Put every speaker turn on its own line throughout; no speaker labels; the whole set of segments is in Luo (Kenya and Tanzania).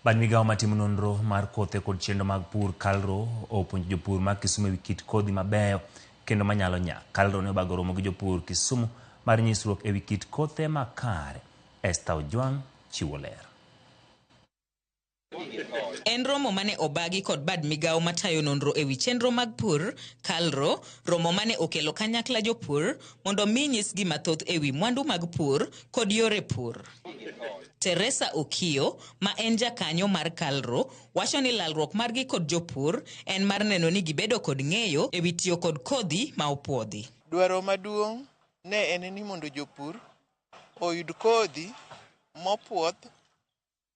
Bad migawo matimo nonro mar kothe kod chenro mag pur KALRO opuonjo jopur mag Kisumu ewi kit kodhi mabeyo kendo manyalo nyak. KALRO ne obago romo gi jopur Kisumu mar nyisruok ewi kit kothe makare. Esther Ojwang' chiwo ler.
En romo mane obagi kod bad migawo matayo nonro ewi chenro mag pur, KALRO, romo mane okelo kanyakla jopur mondo mi nyisgi mathoth ewi mwandu mag pur kod yore pur. Teresa Okiyo, ma en jakanyo mar KALRO, wacho ni lalruok margi kod jopur en mar neno ni gibedo kod ng'eyo ewi tiyo kod kodhi ma opuodhi.
Dwaro maduong' ne en ni mondo jopur oyud kodhi mopuodh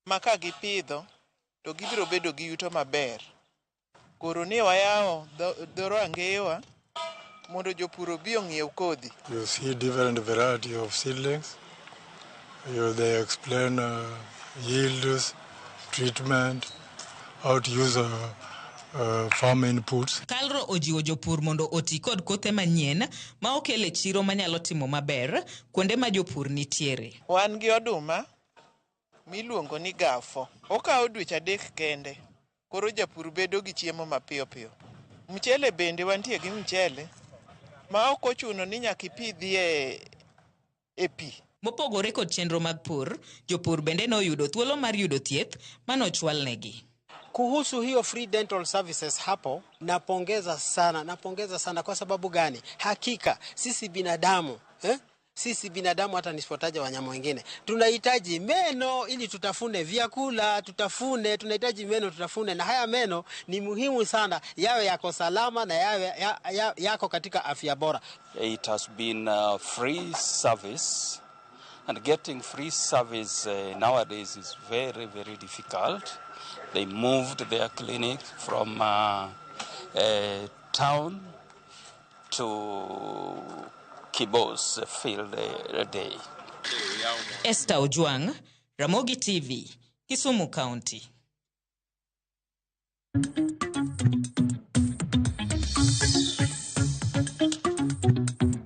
ma ka gipidho to gibiro bedo gi yuto maber. Koro ne wayawo dho rangeyewa mondo jopur obi ong'iew kodhi.
You see different variety of seedlings. They explain yields, treatment, how to use farm inputs.
KALRO ojiwo jopur mondo oti kod kothe manyien ma okel e chiro manyalo timo maber kuonde ma jopur nitiere.
Wan gi oduma miluongo ni gafo. Okawo dweche 3 kende, koro japur bedo gi chiemo mapiyo piyo. Mchele bende wantie gi mchele ma ok ochuno ni nyaka ipidhie e pi.
Mopogore kod chenro mag pur, jopur bende noyudo thuolo mar yudo thieth manochwalnegi.
Kuhusu hiyo free dental services hapo, napongeza sana, napongeza sana. Kwa sababu gani? Hakika sisi binadamu, Sisi binadamu, hata nisipotaja wanyama wengine, tunahitaji meno ili tutafune vyakula, tutafune, tunahitaji meno tutafune, na haya meno ni muhimu sana yawe yako salama na yawe yako katika afya bora.
It has been a free service, and getting free service nowadays is very, very difficult. They moved their clinic from town to Kibos Field Day.
Esther Ojwang, Ramogi TV, Kisumu County.